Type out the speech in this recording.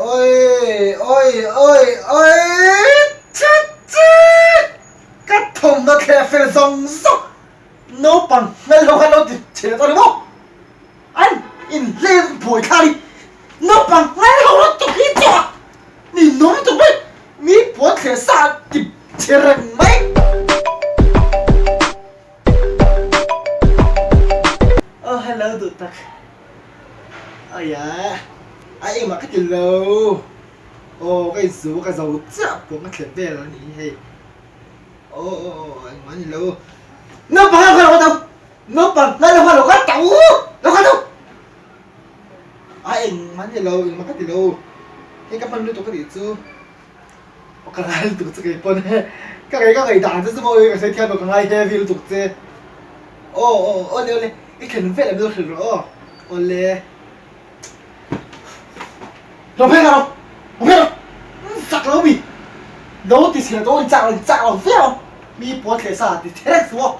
Oi oi oi oi chut chut ka thawmhnaw thleh fel zawng zawng naupang hmel ho khan lo ti chhe tawh ni maw an inhleng buai thla ni naupang hmel ho lutuk hi chu a ninawm lutuk mai mi puan thleh sa ti chhe reng mai. Oh hello duh tak. Aia a engmah ka ti lo aw ka insu ka zo chiah pawh ka thlen vel a ni hei aw aw aw engmah a ni lo naupang ho kha lo ka to naupang hmel ho kha lo ka to lo ka to a engmah a ni lo engmah ka ti lo hei ka hman lutuk ka tih chu aw ka ngai lutuk che kei pawn ka ngei ka ngaih dan che chu maw ka sawi thiam lo ka ngai heavy lutuk che aw aw awle awle i thlen vel a mil hrilh rawh aw awle lo phei rawh lo phei rawh zak lo mi lo ti chhe tawh in chak lo in chak lo viau mi pawn thleh sa ti therek suh aw.